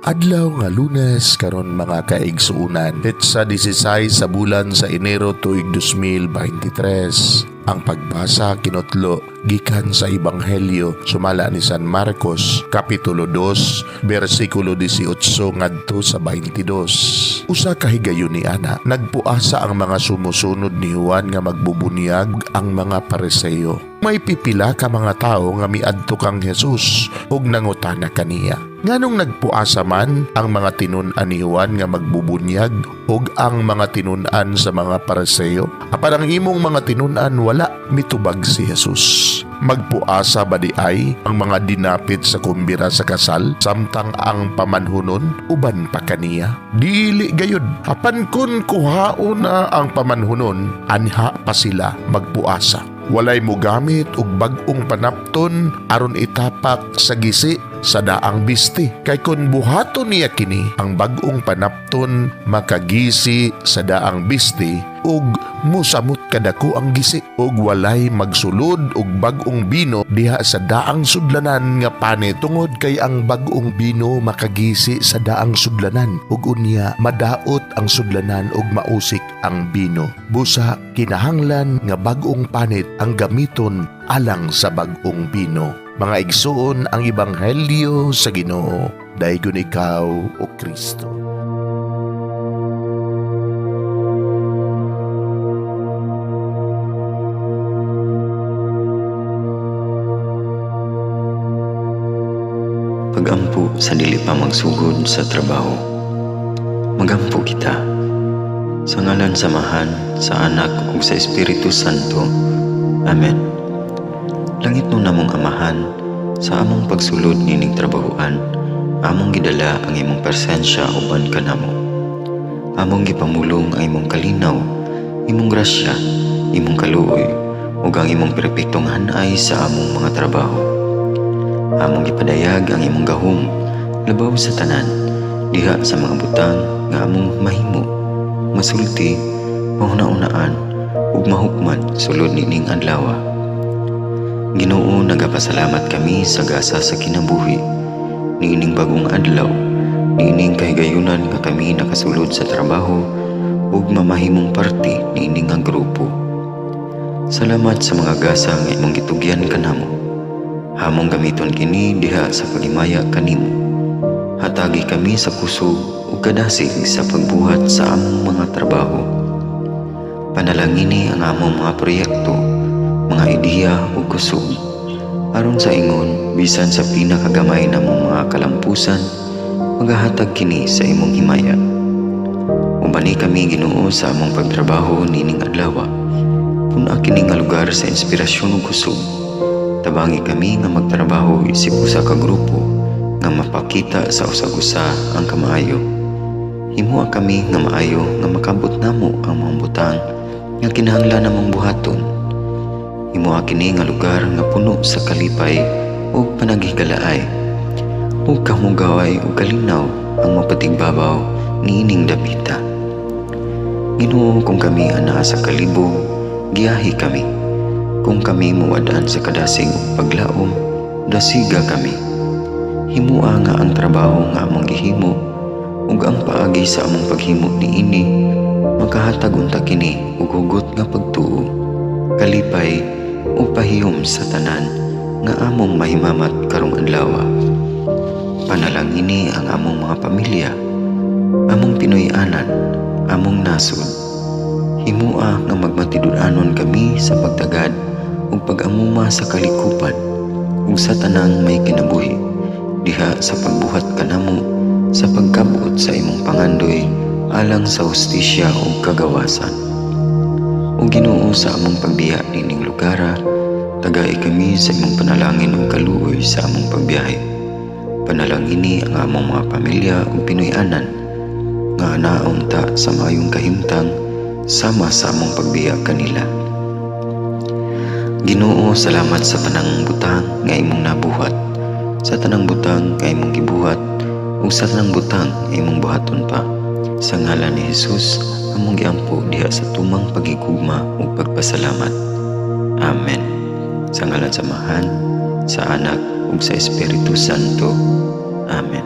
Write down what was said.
Adlaw nga Lunes karon, mga kaigsuunan. Petsa 16 sa bulan sa Enero, tuig 2023. Ang pagbasa kinutlo gikan sa Ebanghelyo sumala ni San Marcos, kapitulo 2, bersikulo 18 ngadto sa 22. Usa ka higayon ni ana, nagpuasa ang mga sumusunod ni Juan nga magbubunyag ang mga Pariseo. May pipila ka mga tawo nga miadto kang Jesus ug nangutana kaniya. Nganong nagpuasa man ang mga tinun-an ni Juan nga magbubunyag ug ang mga tinun-an sa mga Pariseo? Apan ang imong mga tinun-an wala? Mitubag si Jesus. Magpuasa ba di ay ang mga dinapit sa kumbira sa kasal samtang ang pamanhunon uban pa kaniya? Dili gayud. Apan kun kuhaon na ang pamanhunon, anha pa sila magpuasa. Walay mogamit og bag-ong panapton aron itapak sa gisi sa daang bisti. Kay kun buhaton niya kini, ang bag-ong panapton makagisi sa daang bisti ug musamot kadako ang gisi. Ug walay magsulod og bag-ong bino diha sa daang sudlanan nga panit, tungod kay ang bag-ong bino makagisi sa daang sudlanan ug unya madaot ang sudlanan ug mausik ang bino. Busa kinahanglan nga bag-ong panit ang gamiton alang sa bag-ong bino. Mga igsuon, ang ebanghelyo sa Ginoo. Daygon ikaw, o Kristo. Pagampo sa dili pa magsugod sa trabaho. Magampo kita. Sa ngalan sa Amahan, sa Anak ug sa Espiritu Santo. Amen. Langitnon namong Amahan, sa among pagsulod nining trabahoan, among gidala ang imong presensya uban kanamo. Among gipamulong ang imong kalinaw, imong grasya, imong kaluoy, ug ang imong perpektong hanay sa among mga trabaho. Among gipadayag ang imong gahom labaw sa tanan diha sa mga butang nga among mahimo, masulti, mahuna-unaan ug mahukman sulod nining adlaw. Ginoo, nagapasalamat kami sa gasa sa kinabuhi niining bagong adlaw, niining kahigayunan nga kami nakasulod sa trabaho ug mamahimong parte niini nga grupo. Salamat sa mga gasa nga imong gitugyan kanamo. Among gamiton kini diha sa paghimaya kanimo. Hatagi kami sa kusog ug kadasig sa pagbuhat sa among mga trabaho. Panalangini ang among mga proyekto, mga ideya ug kusog. Aron sa ingon, bisan sa pinakagamay namong mga kalampusan, magahatag kini sa imong himaya. Ubani kami, Ginoo, sa among pagtrabaho nining adlaw. Pun-a kini nga lugar sa inspirasyon ug kusog. Tabangi kami nga magtrabaho isip usa ka grupo nga mapakita sa usag-usa ang kamaayo. Himoa kami nga maayo nga makabot namo ang mga butang nga kinahanglan namong buhaton. Himoa kini nga lugar nga puno sa kalipay ug panaghigalaay. Ug kahugaway ug kalinaw ang mapatigbabaw niining dapita. Ginoo, kung kami anaa sa kalibog, giyahi kami. Kung kami muwad-an sa kadasig ug paglaom, dasiga kami. Himoa nga ang trabaho nga among gihimo ug ang paagi sa among paghimo niini makahatag unta kini og hugot nga pagtuo, kalipay ug pahiyom sa tanan nga among mahimamat karong adlaw. Panalangini ang among mga pamilya, among Pinoy-anan, among nasod. Himoa nga magmatinud-anon kami sa pagtagad ug pag-amuma sa kalikupan ug sa tanang may kinabuhi diha sa pagbuhat kanamo sa pagkabot sa imong pangandoy alang sa hustisya ug kagawasan. O Ginoo, sa among pagbiya nining lugara, tagai kami sa imong panalangin ug kaluoy sa among pagbiyahe. Panalangini ang among mga pamilya ug Pinoy-anan nga anaon ta sa maayong kahimtang sama sa among pagbiya kanila. Ginoo, salamat sa tanang butang nga imong nabuhat, sa tanang butang nga imong gibuhat, ug sa tanang butang nga imong buhaton pa. Sa ngalan ni Jesus, among giampo diha sa tumang paghigugma ug pagpasalamat. Amen. Sa ngalan sa Amahan, sa Anak ug sa Espiritu Santo. Amen.